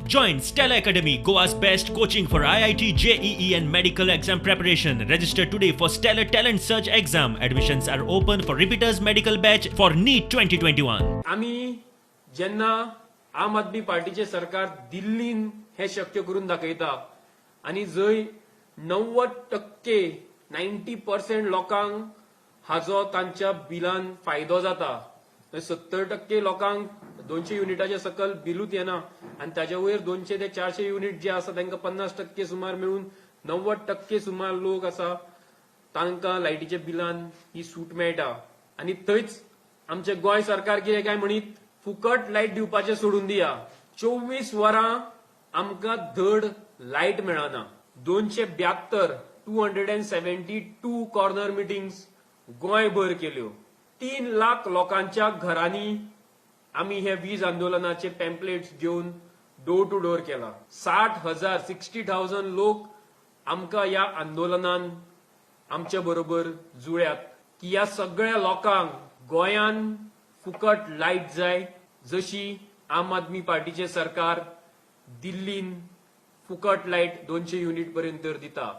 Join Stellar Academy, Goa's best coaching for IIT, JEE and medical exam preparation. Register today for Stellar Talent Search exam. Admissions are open for repeaters medical batch for NEET 2021. आमी जेन्ना आम आदमी पार्टीचे सरकार दिल्लीन हे शक्य करून दाखयता आनी जंय 90%, 90% लोकांक हाजो तांच्या बिलान फायदो जाता, 70% लोकांक 200 युनिटाच्या सकल बिलूच येना आनी ताच्या वयर 200 ते 400 युनिट जे आसा तांकां 50% सुमार मेळून 90% सुमार लोक आसा तांकां लायटीच्या बिलान ही सूट मेळटा. आनी थंयच आमचे गोंय सरकार कितें काय म्हणीत, फुकट लायट दिवपाचें सोडून दिया, 24 वरां आमकां धड लायट मेळना. 272, 272 कॉर्नर मिटिंग्स गोंयभर केल्यो. 3 लाख लोकांच्या घरांनी आमी हे वीज आंदोलनाचे पॅम्पलेट्स घेवन डोर टू डोर केला. 60,000, 60,000 लोक आमकां ह्या आंदोलनान आमच्या बरोबर जुळ्यात की ह्या सगळ्या लोकांक गोंयान फुकट लायट जाय, जशी आम आदमी पार्टीचे सरकार दिल्लीन फुकट लायट 200 युनिट पर्यंत दिता.